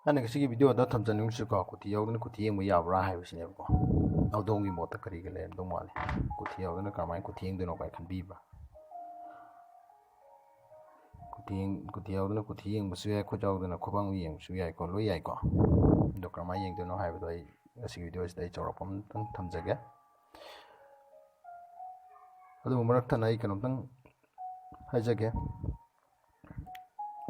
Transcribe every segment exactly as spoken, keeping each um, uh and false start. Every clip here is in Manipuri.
ꯑꯩꯅ ꯉꯁꯤꯒꯤ ꯚꯤꯗꯤꯑꯣꯗ ꯊꯝꯖꯅꯤꯡꯉꯤꯁꯤꯀꯣ, ꯀꯨꯊꯤ ꯌꯥꯎꯗꯅ ꯀꯨꯊꯤ ꯌꯦꯡꯕ ꯌꯥꯕ꯭ꯔꯥ ꯍꯥꯏꯕꯁꯤꯅꯦꯕꯀꯣ꯫ ꯑꯗꯣꯝꯒꯤ ꯃꯣꯠꯇ ꯀꯔꯤꯒ ꯂꯩꯔꯝꯗꯧ ꯃꯥꯜꯂꯤ? ꯀꯨꯊꯤ ꯌꯥꯎꯗꯅ ꯀꯔꯝꯍꯥꯏꯅ ꯀꯨꯊꯤ ꯌꯦꯡꯗꯣꯏꯅꯣ ꯀꯥꯏ ꯈꯟꯕꯤꯕ꯭ꯔꯥ? ꯀꯨꯊꯤ ꯌꯦꯡ-, ꯀꯨꯊꯤ ꯌꯥꯎꯗꯅ ꯀꯨꯊꯤ ꯌꯦꯡꯕꯁꯨ ꯌꯥꯏ, ꯈꯨꯠ ꯌꯥꯎꯗꯅ ꯈꯨꯕꯥꯡ ꯌꯦꯡꯕꯁꯨ ꯌꯥꯏꯀꯣ, ꯂꯣꯏ ꯌꯥꯏꯀꯣ꯫ ꯑꯗꯣ ꯀꯔꯝꯍꯥꯏꯅ ꯌꯦꯡꯗꯣꯏꯅꯣ ꯍꯥꯏꯕꯗꯣ ꯑꯩ ꯉꯁꯤꯒꯤ ꯚꯤꯗꯤꯑꯣꯁꯤꯗ ꯑꯩ ꯆꯥꯎꯔꯥꯛꯄ ꯑꯃꯇꯪ ꯊꯝꯖꯒꯦ꯫ ꯑꯗꯨꯕꯨ ꯃꯔꯛ ꯊꯠꯅ ꯑꯩ ꯀꯩꯅꯣꯝꯇꯪ ꯍꯥꯏꯖꯒꯦ꯫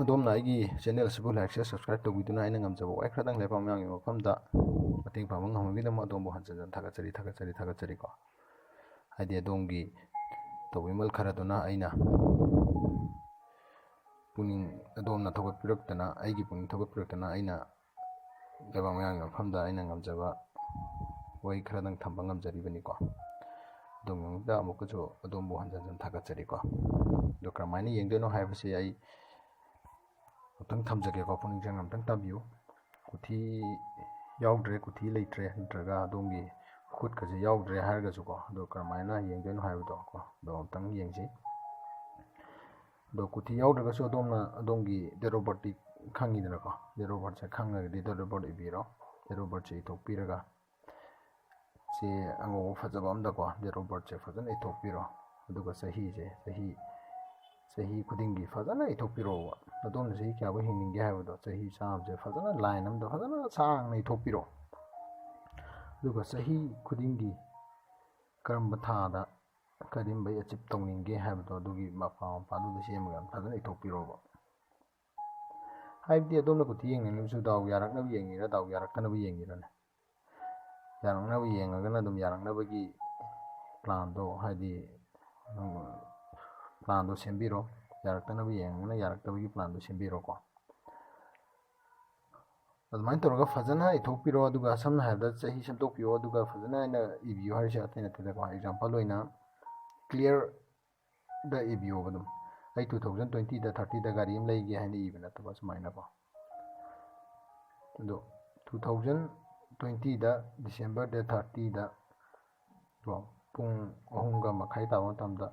ꯑꯗꯣꯝꯅ ꯑꯩꯒꯤ ꯆꯦꯅꯦꯜ ꯑꯁꯤꯕꯨ like, share, subscribe ꯇꯧꯕꯤꯗꯨꯅ ꯑꯩꯅ ꯉꯝꯖꯕ ꯋꯥꯏ ꯈꯔꯗꯪ ꯂꯩꯕꯥꯛ ꯃꯤꯌꯥꯝꯒꯤ ꯃꯐꯝꯗ ꯃꯇꯦꯡ ꯄꯥꯡꯕ ꯉꯝꯍꯟꯕꯒꯤꯗꯃꯛ ꯑꯗꯣꯝꯕꯨ ꯍꯟꯖꯟ ꯍꯟꯖꯟ ꯊꯥꯒꯠꯆꯔꯤ, ꯊꯥꯒꯠꯆꯔꯤ, ꯊꯥꯒꯠꯆꯔꯤꯀꯣ꯫ ꯍꯥꯏꯗꯤ ꯑꯗꯣꯝꯒꯤ ꯇꯧꯕꯤꯃꯜ ꯈꯔꯗꯨꯅ ꯑꯩꯅ ꯄꯨꯛꯅꯤꯡ, ꯑꯗꯣꯝꯅ ꯊꯧꯒꯠꯄꯤꯔꯛꯇꯅ, ꯑꯩꯒꯤ ꯄꯨꯛꯅꯤꯡ ꯊꯧꯒꯠꯄꯤꯔꯛꯇꯅ ꯑꯩꯅ ꯂꯩꯕꯥꯛ ꯃꯤꯌꯥꯝꯒꯤ ꯃꯐꯝꯗ ꯑꯩꯅ ꯉꯝꯖꯕ ꯋꯥꯍꯩ ꯈꯔꯗꯪ ꯊꯝꯕ ꯉꯝꯖꯔꯤꯕꯅꯤꯀꯣ꯫ ꯑꯗꯣꯝꯒꯤꯗꯃꯛꯇ ꯑꯃꯨꯛꯀꯁꯨ ꯑꯗꯣꯝꯕꯨ ꯍꯟꯖꯟ ꯍꯟꯖꯟ ꯊꯥꯒꯠꯆꯔꯤꯀꯣ꯫ ꯑꯗꯣ ꯀꯔꯝꯍꯥꯏꯅ ꯌꯦꯡꯗꯣꯏꯅꯣ ꯍꯥꯏꯕꯁꯤ ꯑꯩ ꯑꯃꯨꯛꯇꯪ ꯊꯝꯖꯒꯦꯀꯣ, ꯄꯨꯛꯅꯤꯡ ꯆꯪꯅ ꯑꯃꯨꯛꯇꯪ ꯇꯥꯕꯤꯌꯨ꯫ ꯀꯨꯊꯤ ꯌꯥꯎꯗ꯭ꯔꯦ, ꯀꯨꯊꯤ ꯂꯩꯇ꯭ꯔꯦ, ꯅꯠꯇ꯭ꯔꯒ ꯑꯗꯣꯝꯒꯤ ꯈꯨꯠꯀꯁꯦ ꯌꯥꯎꯗ꯭ꯔꯦ ꯍꯥꯏꯔꯒꯁꯨꯀꯣ, ꯑꯗꯣ ꯀꯔꯝꯍꯥꯏꯅ ꯌꯦꯡꯗꯣꯏꯅꯣ ꯍꯥꯏꯕꯗꯣ ꯀꯣ, ꯑꯗꯣ ꯑꯃꯨꯛꯇꯪ ꯌꯦꯡꯁꯤ꯫ ꯑꯗꯣ ꯀꯨꯊꯤ ꯌꯥꯎꯗ꯭ꯔꯒꯁꯨ ꯑꯗꯣꯝꯅ ꯑꯗꯣꯝꯒꯤ date of birth ꯇꯤ ꯈꯪꯉꯤꯗꯅꯀꯣ, date of birth ꯁꯦ ꯈꯪꯉꯒꯗꯤ date of birth ꯏꯕꯤꯔꯣ꯫ Date of birth ꯁꯦ ꯏꯊꯣꯛꯄꯤꯔꯒ ꯆꯦ ꯑꯉꯧꯕ ꯐꯖꯕ ꯑꯃꯗꯀꯣ date of birth ꯁꯦ ꯐꯖꯅ ꯏꯊꯣꯛꯄꯤꯔꯣ꯫ ꯑꯗꯨꯒ ꯆꯍꯤꯁꯦ, ꯆꯍꯤ, ꯆꯍꯤ ꯈꯨꯗꯤꯡꯒꯤ ꯐꯖꯅ ꯏꯊꯣꯛꯄꯤꯔꯛꯑꯣꯕ꯫ ꯑꯗꯣꯝꯅ ꯆꯍꯤ ꯀꯌꯥꯐꯥꯎ ꯍꯤꯡꯅꯤꯡꯒꯦ ꯍꯥꯏꯕꯗꯣ, ꯆꯍꯤ ꯆꯥꯝꯃꯁꯦ ꯐꯖꯅ line ꯑꯃꯗ ꯐꯖꯅ ꯁꯥꯡꯅ ꯏꯊꯣꯛꯄꯤꯔꯣ꯫ ꯑꯗꯨꯒ ꯆꯍꯤ ꯈꯨꯗꯤꯡꯒꯤ ꯀꯔꯝꯕ ꯊꯥꯗ ꯀꯔꯤꯝꯕꯩ achieve ꯇꯧꯅꯤꯡꯒꯦ ꯍꯥꯏꯕꯗꯣ, ꯑꯗꯨꯒꯤ ꯃꯄꯥ ꯃꯄꯥꯗꯨꯗ ꯁꯦꯝꯃꯒ ꯐꯖꯅ ꯏꯊꯣꯛꯄꯤꯔꯣꯕ꯫ ꯍꯥꯏꯕꯗꯤ ꯑꯗꯣꯝꯅ ꯀꯨꯊꯤ ꯌꯦꯡꯅꯤꯡꯂꯕꯁꯨ ꯗꯥꯎ ꯌꯥꯔꯛꯅꯕ ꯌꯦꯡꯉꯤꯔꯥ, ꯗꯥꯎ ꯌꯥꯔꯛꯇꯅꯕ ꯌꯦꯡꯉꯤꯔꯅꯦ? ꯌꯥꯔꯛꯅꯕ ꯌꯦꯡꯉꯒꯅ ꯑꯗꯨꯝ ꯌꯥꯔꯛꯅꯕꯒꯤ plan ꯗꯣ, ꯍꯥꯏꯗꯤ, ꯎꯝ, plan ꯗꯣ ꯁꯦꯝꯕꯤꯔꯣ꯫ ꯌꯥꯔꯛꯇꯅꯕ ꯌꯦꯡꯉꯒꯅ ꯌꯥꯔꯛꯇꯕꯒꯤ plan ꯗꯣ ꯁꯦꯝꯕꯤꯔꯣꯀꯣ꯫ ꯑꯗꯨꯃꯥꯏꯅ ꯇꯧꯔꯒ ꯐꯖꯅ ꯏꯊꯣꯛꯄꯤꯔꯣ, ꯑꯗꯨꯒ ꯁꯝꯅ ꯍꯥꯏꯔꯕꯗ ꯆꯍꯤ ꯁꯦꯝꯗꯣꯛꯄꯤꯌꯣ, ꯑꯗꯨꯒ ꯐꯖꯅ ꯑꯩꯅ ꯏꯕꯤꯌꯨ ꯍꯥꯏꯔꯤꯁꯦ ꯑꯇꯩ ꯅꯠꯇꯦꯗꯀꯣ꯫ Example ꯑꯣꯏꯅ clear ꯗ ꯏꯕꯤꯌꯣꯕ ꯑꯗꯨꯝ꯫ ꯑꯩ two thousand twenty ꯗ thirty ꯗ ꯒꯥꯔꯤ ꯑꯃ ꯂꯩꯒꯦ ꯍꯥꯏꯅ ꯏꯕ ꯅꯠꯇꯕ, ꯁꯨꯃꯥꯏꯅꯀꯣ꯫ ꯑꯗꯣ two thousand twenty ꯗ December date thirty ꯗ ꯀꯣ, ꯄꯨꯡ ꯑꯍꯨꯝꯒ ꯃꯈꯥꯏ ꯇꯥꯕ ꯃꯇꯝꯗ,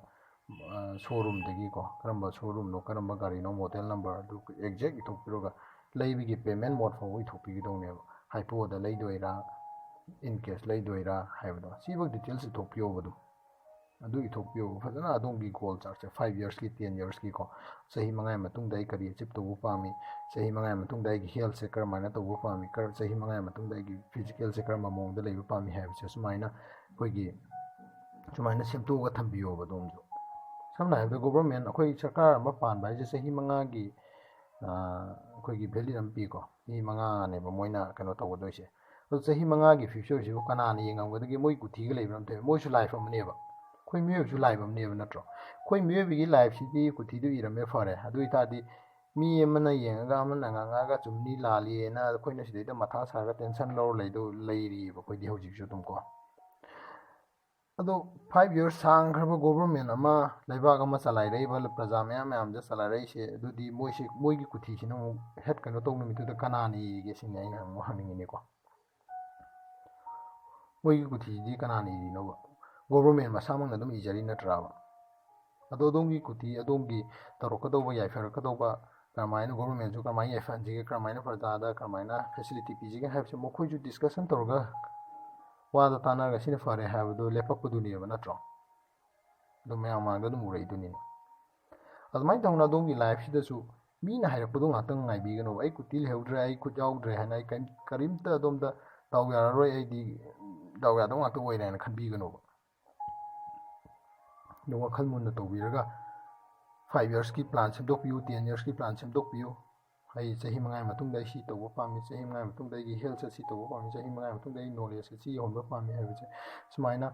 ꯑ, showroom ꯗꯒꯤꯀꯣ, ꯀꯔꯝꯕ showroom ꯅꯣ, ꯀꯔꯝꯕ ꯒꯥꯔꯤꯅꯣ, model number ꯑꯗꯨ exact ꯏꯊꯣꯛꯄꯤꯔꯒ ꯂꯩꯕꯒꯤ payment mode ꯐꯥꯎꯕ ꯏꯊꯣꯛꯄꯤꯒꯗꯧꯅꯦꯕ꯫ ꯍꯥꯏꯄꯣꯗ ꯂꯩꯗꯣꯏꯔꯥ, in cash ꯂꯩꯗꯣꯏꯔꯥ ꯍꯥꯏꯕꯗꯣ, ꯁꯤꯐꯥꯎ details ꯏꯊꯣꯛꯄꯤꯌꯣꯕ ꯑꯗꯨꯝ꯫ ꯑꯗꯨ ꯏꯊꯣꯛꯄꯤꯌꯣꯕ ꯐꯖꯅ, ꯑꯗꯣꯝꯒꯤ goal ꯆꯥꯔꯠꯁꯦ, five yearsꯀꯤ, ten yearsꯀꯤꯀꯣ, ꯆꯍꯤ ꯃꯉꯥꯒꯤ ꯃꯇꯨꯡꯗ ꯑꯩ ꯀꯔꯤ achieve ꯇꯧꯕ ꯄꯥꯝꯃꯤ, ꯆꯍꯤ ꯃꯉꯥꯒꯤ ꯃꯇꯨꯡꯗ ꯑꯩꯒꯤ healthꯁꯦ ꯀꯔꯝꯍꯥꯏꯅ ꯇꯧꯕ ꯄꯥꯝꯃꯤ, ꯀꯔ-, ꯆꯍꯤ ꯃꯉꯥꯒꯤ ꯃꯇꯨꯡꯗ ꯑꯩꯒꯤ physicalꯁꯦ ꯀꯔꯝꯕ ꯃꯑꯣꯡꯗ ꯂꯩꯕ ꯄꯥꯝꯃꯤ ꯍꯥꯏꯕꯁꯦ ꯁꯨꯃꯥꯏꯅ ꯑꯩꯈꯣꯏꯒꯤ ꯁꯨꯃꯥꯏꯅ ꯁꯦꯝꯗꯣꯛꯑꯒ ꯊꯝꯕꯤꯌꯣꯕ ꯑꯗꯣꯝꯁꯨ꯫ ꯁꯝꯅ ꯍꯥꯏꯔꯕꯗ, government, ꯑꯩꯈꯣꯏ ꯁꯔꯀꯥꯔ ꯑꯃ ꯄꯥꯟꯕ ꯍꯥꯏꯁꯦ ꯆꯍꯤ ꯃꯉꯥꯒꯤ, ꯑ, ꯑꯩꯈꯣꯏꯒꯤ valid ꯑꯃ ꯄꯤꯀꯣ꯫ ꯆꯍꯤ ꯃꯉꯥꯅꯦꯕ ꯃꯣꯏꯅ ꯀꯩꯅꯣ ꯇꯧꯒꯗꯣꯏꯁꯦ꯫ ꯑꯗꯣ ꯆꯍꯤ ꯃꯉꯥꯒꯤ futureꯁꯤꯕꯨ ꯀꯅꯥꯅ ꯌꯦꯡꯉꯝꯒꯗꯒꯦ? ꯃꯣꯏ ꯀꯨꯊꯤꯒ ꯂꯩꯕ꯭ꯔꯥ? ꯑꯝꯇ, ꯃꯣꯏꯁꯨ life ꯑꯃꯅꯦꯕ, ꯑꯩꯈꯣꯏ ꯃꯤꯑꯣꯏꯕꯁꯨ life ꯑꯃꯅꯦꯕ, ꯅꯠꯇ꯭ꯔꯣ? ꯑꯩꯈꯣꯏ ꯃꯤꯑꯣꯏꯕꯒꯤ lifeꯁꯤꯗꯤ ꯀꯨꯊꯤꯗ ꯏꯔꯝꯃꯦ, ꯐꯔꯦ꯫ ꯑꯗꯨ ꯑꯣꯏꯇꯥꯔꯗꯤ ꯃꯤ ꯑꯃꯅ ꯌꯦꯡꯉꯒ, ꯑꯃꯅ ꯉꯥꯡꯉꯛꯑꯒ ꯆꯨꯝꯅꯤ ꯂꯥꯜꯂꯤꯅ ꯑꯩꯈꯣꯏꯅ ꯁꯤꯗꯩꯗ ꯃꯊꯥ ꯁꯥꯔꯒ tension ꯂꯧꯔ ꯂꯩꯗꯧ ꯂꯩꯔꯤꯕ ꯑꯩꯈꯣꯏꯗꯤ ꯍꯧꯖꯤꯛꯁꯨ ꯑꯗꯨꯝ ꯀꯣ꯫ ꯑꯗꯣ five years ꯁꯥꯡꯈ꯭ꯔꯕ government ꯑꯃ, ꯂꯩꯕꯥꯛ ꯑꯃ ꯆꯂꯥꯏꯔꯛꯏꯕ, ꯄ꯭ꯔꯖꯥ ꯃꯌꯥꯝ ꯃꯌꯥꯝꯁꯦ ꯆꯂꯥꯏꯔꯛꯏꯁꯦ, ꯑꯗꯨꯗꯤ ꯃꯣꯏꯁꯤ, ꯃꯣꯏꯒꯤ ꯀꯨꯊꯤꯁꯤꯅ ꯑꯃꯨꯛ head ꯀꯩꯅꯣ ꯇꯧ ꯅꯨꯃꯤꯠꯇꯨꯗ ꯀꯅꯥꯅ ꯏꯔꯤꯒꯦ ꯁꯤꯅꯤ ꯑꯩꯅ ꯑꯃꯨꯛ ꯍꯪꯅꯤꯡꯉꯤꯅꯤꯀꯣ꯫ ꯃꯣꯏꯒꯤ ꯀꯨꯊꯤꯁꯤꯗꯤ ꯀꯅꯥꯅ ꯏꯔꯤꯅꯣꯕ? Government ꯃꯁꯥꯃꯛꯅ ꯑꯗꯨꯝ ꯏꯖꯔꯤ ꯅꯠꯇ꯭ꯔꯥꯕ? ꯑꯗꯣ ꯑꯗꯣꯝꯒꯤ ꯀꯨꯊꯤ, ꯑꯗꯣꯝꯒꯤ ꯇꯧꯔꯛꯀꯗꯧꯕ, ꯌꯥꯏꯐꯔꯛꯀꯗꯧꯕ, ꯀꯔꯝꯍꯥꯏꯅ governmentꯁꯨ ꯀꯔꯝꯍꯥꯏꯅ ꯌꯥꯏꯐꯍꯟꯁꯤꯒꯦ, ꯀꯔꯝꯍꯥꯏꯅ ꯄ꯭ꯔꯖꯥꯗ ꯀꯔꯝꯍꯥꯏꯅ facility ꯄꯤꯁꯤꯒꯦ ꯍꯥꯏꯕꯁꯦ ꯃꯈꯣꯏꯁꯨ discussion ꯇꯧꯔꯒ, ꯋꯥꯗ ꯇꯥꯟꯅꯔꯒ ꯁꯤꯅ ꯐꯔꯦ ꯍꯥꯏꯕꯗꯣ ꯂꯦꯞꯄꯛꯄꯗꯨꯅꯦꯕ, ꯅꯠꯇ꯭ꯔꯣ? ꯑꯗꯨ ꯃꯌꯥꯝ ꯃꯥꯡꯗ ꯑꯗꯨꯝ ꯎꯔꯛꯏꯗꯨꯅꯤꯅꯦ꯫ ꯑꯗꯨꯃꯥꯏꯅ ꯇꯧꯅ ꯑꯗꯣꯝꯒꯤ lifeꯁꯤꯗꯁꯨ ꯃꯤꯅ ꯍꯥꯏꯔꯛꯄꯗꯣ ꯉꯥꯛꯇꯪ ꯉꯥꯏꯕꯤꯒꯅꯣꯕ꯫ "ꯑꯩ ꯀꯨꯊꯤ ꯂꯩꯍꯧꯗ꯭ꯔꯦ, ꯑꯩ ꯈꯨꯠ ꯌꯥꯎꯗ꯭ꯔꯦ" ꯍꯥꯏꯅ ꯑꯩ ꯀꯔꯤꯝ-, ꯀꯔꯤꯝꯇ ꯑꯗꯣꯝꯗ "ꯗꯥꯎ ꯌꯥꯔꯔꯣꯏ, ꯑꯩꯗꯤ ꯗꯥꯎ ꯌꯥꯗꯧ ꯉꯥꯛꯇ ꯑꯣꯏꯔꯦ" ꯍꯥꯏꯅ ꯈꯟꯕꯤꯒꯅꯣꯕ꯫ ꯑꯗꯨ ꯋꯥꯈꯜ ꯃꯨꯟꯅ ꯇꯧꯕꯤꯔꯒ five yearsꯀꯤ plan ꯁꯦꯝꯗꯣꯛꯄꯤꯌꯨ, ten yearsꯀꯤ plan ꯁꯦꯝꯗꯣꯛꯄꯤꯌꯨ꯫ "ꯑꯩ ꯆꯍꯤ ꯃꯉꯥꯒꯤ ꯃꯇꯨꯡꯗ ꯑꯩ ꯁꯤ ꯇꯧꯕ ꯄꯥꯝꯃꯤ, ꯆꯍꯤ ꯃꯉꯥꯒꯤ ꯃꯇꯨꯡꯗ ꯑꯩꯒꯤ health ꯑꯁꯤ ꯇꯧꯕ ꯄꯥꯝꯃꯤ, ꯆꯍꯤ ꯃꯉꯥꯒꯤ ꯃꯇꯨꯡꯗ ꯑꯩ knowledge ꯑꯁꯤ ꯌꯧꯍꯟꯕ ꯄꯥꯝꯃꯤ" ꯍꯥꯏꯕꯁꯦ ꯁꯨꯃꯥꯏꯅ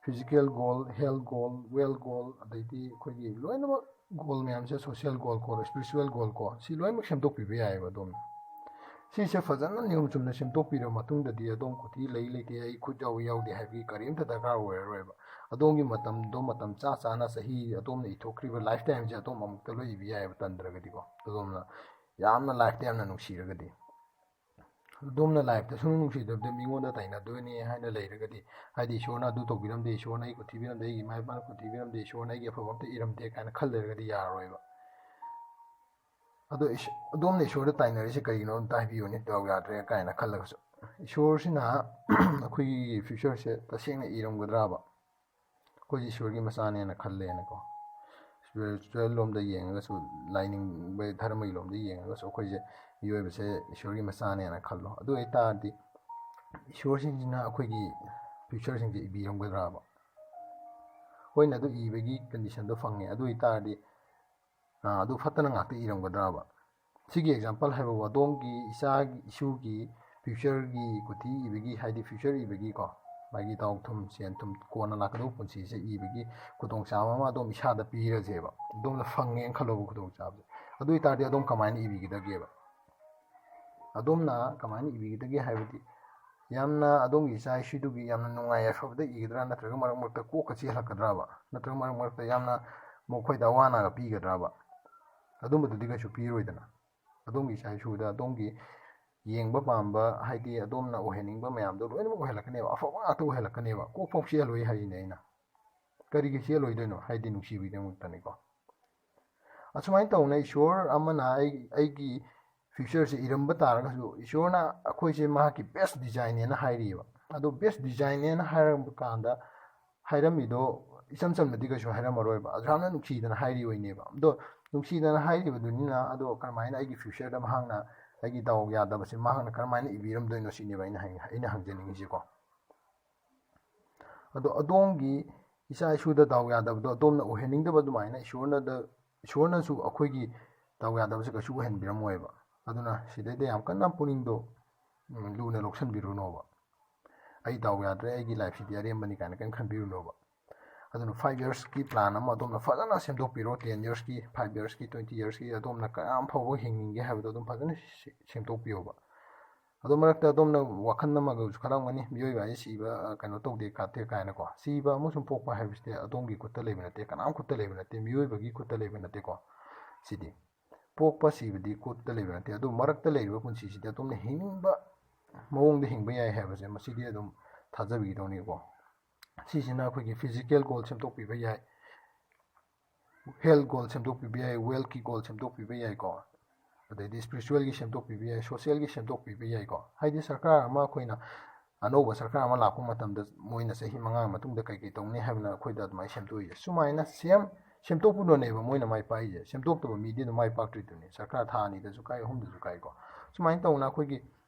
physical goal, health goal, wealth goal, ꯑꯗꯩꯗꯤ ꯑꯩꯈꯣꯏꯒꯤ ꯂꯣꯏꯅꯃꯛ goal ꯃꯌꯥꯝꯁꯦ, social goal ꯀꯣ, spiritual goal ꯀꯣ, ꯁꯤ ꯂꯣꯏꯅꯃꯛ ꯁꯦꯝꯗꯣꯛꯄꯤꯕ ꯌꯥꯏꯑꯕ ꯑꯗꯣꯝꯅ꯫ ꯁꯤꯁꯦ ꯐꯖꯅ ꯅꯤꯌꯣꯝ ꯆꯨꯝꯅ ꯁꯦꯝꯗꯣꯛꯄꯤꯔꯕ ꯃꯇꯨꯡꯗꯗꯤ ꯑꯗꯣꯝ ꯀꯨꯊꯤ ꯂꯩ ꯂꯩꯇꯦ, ꯑꯩ ꯈꯨꯠ ꯌꯥꯎꯏ ꯌꯥꯎꯗꯦ ꯍꯥꯏꯕꯒꯤ ꯀꯔꯤꯝꯇ ꯗꯔꯀꯥꯔ ꯑꯣꯏꯔꯔꯣꯏꯕ꯫ ꯑꯗꯣꯝꯒꯤ ꯃꯇꯝꯗꯣ ꯃꯇꯝ ꯆꯥ ꯆꯥꯅ ꯆꯍꯤ ꯑꯗꯣꯝꯅ ꯏꯊꯣꯛꯈ꯭ꯔꯤꯕ lifetimeꯁꯦ ꯑꯗꯣꯝ ꯑꯃꯨꯛꯇ ꯂꯣꯏ ꯏꯕ ꯌꯥꯏꯑꯕ, ꯇꯟꯗ꯭ꯔꯒꯗꯤꯀꯣ꯫ ꯑꯗꯣꯝꯅ ꯌꯥꯝꯅ lifeꯇ ꯌꯥꯝꯅ ꯅꯨꯡꯁꯤꯔꯒꯗꯤ꯫ ꯑꯗꯣꯝꯅ lifeꯇ ꯁꯨꯡꯅꯨꯡ ꯅꯨꯡꯁꯤꯗꯕꯗ ꯃꯤꯉꯣꯟꯗ ꯇꯥꯏꯅꯗꯣꯏꯅꯤ ꯍꯥꯏꯅ ꯂꯩꯔꯒꯗꯤ, ꯍꯥꯏꯗꯤ "ꯏꯁꯣꯔꯅ ꯑꯗꯨ ꯇꯧꯕꯤꯔꯝꯗꯦ, ꯏꯁꯣꯔꯅ ꯑꯩ ꯀꯨꯊꯤꯕꯤꯔꯝꯗꯦ, ꯑꯩꯒꯤ ꯏꯃꯥ ꯏꯄꯥꯅ ꯀꯨꯊꯤꯕꯤꯔꯝꯗꯦ, ꯏꯁꯣꯔꯅ ꯑꯩꯒꯤ ꯑꯐꯕ ꯑꯝꯇ ꯏꯔꯝꯗꯦ" ꯀꯥꯏꯅ ꯈꯜ ꯂꯩꯔꯒꯗꯤ ꯌꯥꯔꯔꯣꯏꯕ꯫ ꯑꯗꯣ ꯏꯁ-, ꯑꯗꯣꯝꯅ ꯏꯁꯣꯔꯗ ꯇꯥꯏꯅꯔꯤꯁꯦ ꯀꯔꯤꯒꯤꯅꯣ ꯑꯝꯇ ꯍꯥꯏꯕꯤꯌꯨꯅꯦ, ꯗꯥꯎ ꯌꯥꯗ꯭ꯔꯦ ꯀꯥꯏꯅ ꯈꯜꯂꯒꯁꯨ꯫ ꯏꯁꯣꯔꯁꯤꯅ ꯑꯩꯈꯣꯏꯒꯤ future ꯁꯦ ꯇꯁꯦꯡꯅ ꯏꯔꯝꯒꯗ꯭ꯔꯕ? ꯑꯩꯈꯣꯏꯁꯦ ꯏꯁꯣꯔꯒꯤ ꯃꯆꯥꯅꯦꯅ ꯈꯜꯂꯦꯅꯀꯣ, spiritual ꯂꯣꯝꯗ ꯌꯦꯡꯉꯒꯁꯨ, ꯂꯥꯏꯅꯤꯡꯕ ꯙꯔꯃꯒꯤ ꯂꯣꯝꯗ ꯌꯦꯡꯉꯒꯁꯨ ꯑꯩꯈꯣꯏꯁꯦ ꯃꯤꯑꯣꯏꯕꯁꯦ ꯏꯁꯣꯔꯒꯤ ꯃꯆꯥꯅꯦꯅ ꯈꯜꯂꯣ꯫ ꯑꯗꯨ ꯑꯣꯏꯇꯥꯔꯗꯤ ꯏꯁꯣꯔꯁꯤꯡꯁꯤꯅ ꯑꯩꯈꯣꯏꯒꯤ future ꯁꯤꯡꯁꯦ ꯏꯕꯤꯔꯝꯒꯗ꯭ꯔꯕ? ꯍꯣꯏꯅꯦ, ꯑꯗꯨ ꯏꯕꯒꯤ condition ꯗꯣ ꯐꯪꯉꯦ꯫ ꯑꯗꯨ ꯑꯣꯏꯇꯥꯔꯗꯤ, ꯑꯥ, ꯑꯗꯨ ꯐꯠꯇꯅ ꯉꯥꯛꯇ ꯏꯔꯝꯒꯗ꯭ꯔꯕ? ꯁꯤꯒꯤ example ꯍꯥꯏꯕꯕꯨ, ꯑꯗꯣꯝꯒꯤ ꯏꯆꯥꯒꯤ, ꯏꯁꯨꯒꯤ future ꯒꯤ ꯀꯨꯊꯤ ꯏꯕꯒꯤ, ꯍꯥꯏꯗꯤ future ꯏꯕꯒꯤꯀꯣ, ꯃꯥꯒꯤ ꯊꯥꯎ ꯊꯨꯝ, ꯁꯦꯟ ꯊꯨꯝ, ꯀꯣꯟꯅ ꯂꯥꯛꯀꯗꯧꯕ ꯄꯨꯟꯁꯤꯁꯦ ꯏꯕꯒꯤ ꯈꯨꯗꯣꯡꯆꯥꯕ ꯑꯃ ꯑꯗꯣꯝ ꯏꯁꯥꯗ ꯄꯤꯔꯁꯦꯕ꯫ ꯑꯗꯣꯝꯅ ꯐꯪꯉꯦꯅ ꯈꯜꯂꯣꯕ ꯈꯨꯗꯣꯡꯆꯥꯕꯁꯦ꯫ ꯑꯗꯨ ꯑꯣꯏꯇꯥꯔꯗꯤ ꯑꯗꯣꯝ ꯀꯃꯥꯏꯅ ꯏꯕꯤꯒꯗꯒꯦꯕ? ꯑꯗꯣꯝꯅ ꯀꯃꯥꯏꯅ ꯏꯕꯤꯒꯗꯒꯦ ꯍꯥꯏꯕꯗꯤ, ꯌꯥꯝꯅ ꯑꯗꯣꯝꯒꯤ ꯏꯆꯥ ꯏꯁꯨꯗꯨꯒꯤ ꯌꯥꯝꯅ ꯅꯨꯡꯉꯥꯏ ꯌꯥꯏꯐꯕꯗ ꯏꯒꯗ꯭ꯔꯥ, ꯅꯠꯇ꯭ꯔꯒ ꯃꯔꯛ ꯃꯔꯛꯇ ꯀꯣꯛꯀ ꯆꯤꯛꯍꯜꯂꯛꯀꯗ꯭ꯔꯕ? ꯅꯠꯇ꯭ꯔꯒ ꯃꯔꯛ ꯃꯔꯛꯇ ꯌꯥꯝꯅ ꯃꯈꯣꯏꯗ ꯑꯋꯥ ꯑꯅꯥꯒ ꯄꯤꯒꯗ꯭ꯔꯕ? ꯑꯗꯨꯝꯕꯗꯨꯗꯤ ꯀꯩꯁꯨ ꯄꯤꯔꯣꯏꯗꯅ꯫ ꯑꯗꯣꯝꯒꯤ ꯏꯆꯥ ꯏꯁꯨꯗ ꯑꯗꯣꯝꯒꯤ ꯌꯦꯡꯕ ꯄꯥꯝꯕ, ꯍꯥꯏꯗꯤ ꯑꯗꯣꯝꯅ ꯑꯣꯏꯍꯟꯅꯤꯡꯕ ꯃꯌꯥꯝꯗꯣ ꯂꯣꯏꯅꯃꯛ ꯑꯣꯏꯍꯜꯂꯛꯀꯅꯦꯕ, ꯑꯐꯕ ꯉꯥꯛꯇ ꯑꯣꯏꯍꯜꯂꯛꯀꯅꯦꯕ꯫ ꯀꯣꯛ ꯐꯥꯎ ꯆꯤꯛꯍꯜꯂꯣꯏ ꯍꯥꯏꯁꯤꯅꯦ ꯑꯩꯅ꯫ ꯀꯔꯤꯒꯤ ꯆꯤꯛꯍꯜꯂꯣꯏꯗꯣꯏꯅꯣ? ꯍꯥꯏꯗꯤ ꯅꯨꯡꯁꯤꯕꯒꯤꯗꯃꯛꯇꯅꯤꯀꯣ꯫ ꯑꯁꯨꯃꯥꯏꯅ ꯇꯧꯅ ꯏꯁꯣꯔ ꯑꯃꯅ ꯑꯩ, ꯑꯩꯒꯤ future ꯁꯦ ꯏꯔꯝꯕ ꯇꯥꯔꯒꯁꯨ, ꯏꯁꯣꯔꯅ ꯑꯩꯈꯣꯏꯁꯦ ꯃꯍꯥꯛꯀꯤ best design ꯅꯦꯅ ꯍꯥꯏꯔꯤꯕ꯫ ꯑꯗꯣ best design ꯅꯦꯅ ꯍꯥꯏꯔꯝꯕ ꯀꯥꯟꯗ, ꯍꯥꯏꯔꯝꯃꯤꯗꯣ ꯏꯆꯝ ꯆꯝꯅꯗꯤ ꯀꯩꯁꯨ ꯍꯥꯏꯔꯝꯃꯔꯣꯏꯕ, ꯑꯗꯨ ꯌꯥꯝꯅ ꯅꯨꯡꯁꯤꯗꯅ ꯍꯥꯏꯔꯤꯕꯅꯦꯕ꯫ ꯑꯗꯣ ꯅꯨꯡꯁꯤꯗꯅ ꯍꯥꯏꯔꯤꯕꯗꯨꯅꯤꯅ, ꯑꯗꯣ ꯀꯔꯝꯍꯥꯏꯅ ꯑꯩꯒꯤ future ꯗ ꯃꯍꯥꯛꯅ, ꯑꯩꯒꯤ ꯗꯥꯎ ꯌꯥꯗꯕꯁꯦ ꯃꯍꯥꯛꯅ ꯀꯔꯝꯍꯥꯏꯅ ꯏꯕꯤꯔꯝꯗꯣꯏꯅꯣ ꯁꯤꯅꯦꯕ ꯑꯩꯅ ꯍꯪ-, ꯑꯩꯅ ꯍꯪꯖꯅꯤꯡꯉꯤꯁꯦꯀꯣ꯫ ꯑꯗꯣ ꯑꯗꯣꯝꯒꯤ ꯏꯆꯥ ꯏꯁꯨꯗ ꯗꯥꯎ ꯌꯥꯗꯕꯗꯣ ꯑꯗꯣꯝꯅ ꯑꯣꯏꯍꯟꯅꯤꯡꯗꯕ ꯑꯗꯨꯃꯥꯏꯅ ꯏꯁꯣꯔꯅꯗ-, ꯏꯁꯣꯔꯅꯁꯨ ꯑꯩꯈꯣꯏꯒꯤ ꯗꯥꯎ ꯌꯥꯗꯕꯁꯦ ꯀꯩꯁꯨ ꯑꯣꯏꯍꯟꯕꯤꯔꯝꯃꯣꯏꯕ꯫ ꯑꯗꯨꯅ ꯁꯤꯗꯩꯗ ꯌꯥꯝ ꯀꯟꯅ ꯄꯨꯛꯅꯤꯡꯗꯣ, ꯎꯝ, ꯂꯨꯅ ꯂꯧꯁꯟꯕꯤꯔꯨꯅꯣꯕ꯫ "ꯑꯩ ꯗꯥꯎ ꯌꯥꯗ꯭ꯔꯦ, ꯑꯩꯒꯤ life ꯁꯤꯗꯤ ꯑꯔꯦꯝꯕꯅꯤ" ꯀꯥꯏꯅ ꯀꯔꯤꯝ ꯈꯟꯕꯤꯔꯨꯅꯣꯕ꯫ ꯑꯗꯨꯅ five years ꯀꯤ plan ꯑꯃ ꯑꯗꯣꯝꯅ ꯐꯖꯅ ꯁꯦꯝꯗꯣꯛꯄꯤꯔꯣ, ten years ꯀꯤ, five years ꯀꯤ, twenty years ꯀꯤ ꯑꯗꯣꯝꯅ ꯀꯌꯥꯝ ꯐꯥꯎꯕ ꯍꯤꯡꯅꯤꯡꯒꯦ ꯍꯥꯏꯕꯗꯣ ꯑꯗꯨꯝ ꯐꯖꯅ ꯁꯦ-, ꯁꯦꯝꯗꯣꯛꯄꯤꯌꯣꯕ꯫ ꯑꯗꯣ ꯃꯔꯛꯇ ꯑꯗꯣꯝꯅ ꯋꯥꯈꯜ ꯑꯃꯒꯁꯨ ꯈꯜꯂꯝꯒꯅꯤ, "ꯃꯤꯑꯣꯏꯕ ꯍꯥꯏꯁꯦ ꯁꯤꯕ, ꯑ, ꯀꯩꯅꯣ ꯇꯧꯗꯦ ꯈꯣꯠꯇꯦ" ꯀꯥꯏꯅꯀꯣ꯫ ꯁꯤꯕ ꯑꯃꯁꯨꯡ ꯄꯣꯛꯄ ꯍꯥꯏꯕꯁꯤꯗꯤ ꯑꯗꯣꯝꯒꯤ ꯈꯨꯠꯇ ꯂꯩꯕ ꯅꯠꯇꯦ, ꯀꯅꯥꯝ ꯈꯨꯠꯇ ꯂꯩꯕ ꯅꯠꯇꯦ, ꯃꯤꯑꯣꯏꯕꯒꯤ ꯈꯨꯠꯇ ꯂꯩꯕ ꯅꯠꯇꯦꯀꯣ꯫ ꯁꯤꯗꯤ ꯄꯣꯛꯄ ꯁꯤꯕꯗꯤ ꯈꯨꯠꯇ ꯂꯩꯕ ꯅꯠꯇꯦ, ꯑꯗꯨ ꯃꯔꯛꯇ ꯂꯩꯔꯤꯕ ꯄꯨꯟꯁꯤꯁꯤꯗꯤ ꯑꯗꯣꯝꯅ ꯍꯤꯡꯅꯤꯡꯕ ꯃꯑꯣꯡꯗ ꯍꯤꯡꯕ ꯌꯥꯏ ꯍꯥꯏꯕꯁꯦ ꯃꯁꯤꯗꯤ ꯑꯗꯨꯝ ꯊꯥꯖꯕꯤꯒꯗꯧꯅꯤꯀꯣ꯫ ꯁꯤꯁꯤꯅ ꯑꯩꯈꯣꯏꯒꯤ physical goal ꯁꯦꯝꯗꯣꯛꯄꯤꯕ ꯌꯥꯏ, health goal ꯁꯦꯝꯗꯣꯛꯄꯤꯕ ꯌꯥꯏ, wealth ꯀꯤ goal ꯁꯦꯝꯗꯣꯛꯄꯤꯕ ꯌꯥꯏꯀꯣ꯫ ꯑꯗꯩꯗꯤ ꯏꯁꯄꯤꯔꯤꯆꯨꯋꯦꯜꯒꯤ ꯁꯦꯝꯗꯣꯛꯄꯤꯕ ꯌꯥꯏ, ꯁꯣꯁꯤꯌꯦꯜꯒꯤ ꯁꯦꯝꯗꯣꯛꯄꯤꯕ ꯌꯥꯏꯀꯣ꯫ ꯍꯥꯏꯗꯤ ꯁꯔꯀꯥꯔ ꯑꯃ ꯑꯩꯈꯣꯏꯅ, ꯑꯅꯧꯕ ꯁꯔꯀꯥꯔ ꯑꯃ ꯂꯥꯛꯄ ꯃꯇꯝꯗ ꯃꯣꯏꯅ ꯆꯍꯤ ꯃꯉꯥ ꯃꯇꯨꯡꯗ ꯀꯩ ꯀꯩ ꯇꯧꯅꯤ ꯍꯥꯏꯕꯅ ꯑꯩꯈꯣꯏꯗ ꯑꯗꯨꯃꯥꯏꯅ ꯁꯦꯝꯗꯣꯛꯏꯁꯦ꯫ ꯁꯨꯃꯥꯏꯅ ꯁꯦꯝ ꯁꯦꯝꯗꯣꯛꯄꯗꯨꯅꯦꯕ ꯃꯣꯏꯅ ꯃꯥꯏ ꯄꯥꯛꯏꯁꯦ꯫ ꯁꯦꯝꯗꯣꯛꯇꯕ ꯃꯤꯗꯤ ꯑꯗꯨꯝ ꯃꯥꯏ ꯄꯥꯛꯇ꯭ꯔꯤꯗꯨꯅꯤ꯫ ꯁꯔꯀꯥꯔ ꯊꯥ ꯑꯅꯤꯗꯁꯨ ꯀꯥꯏ, ꯑꯍꯨꯝꯗꯁꯨ ꯀꯥꯏꯀꯣ꯫ ꯁꯨꯃꯥꯏꯅ ꯇꯧꯅ ꯑꯩꯈꯣꯏꯒꯤ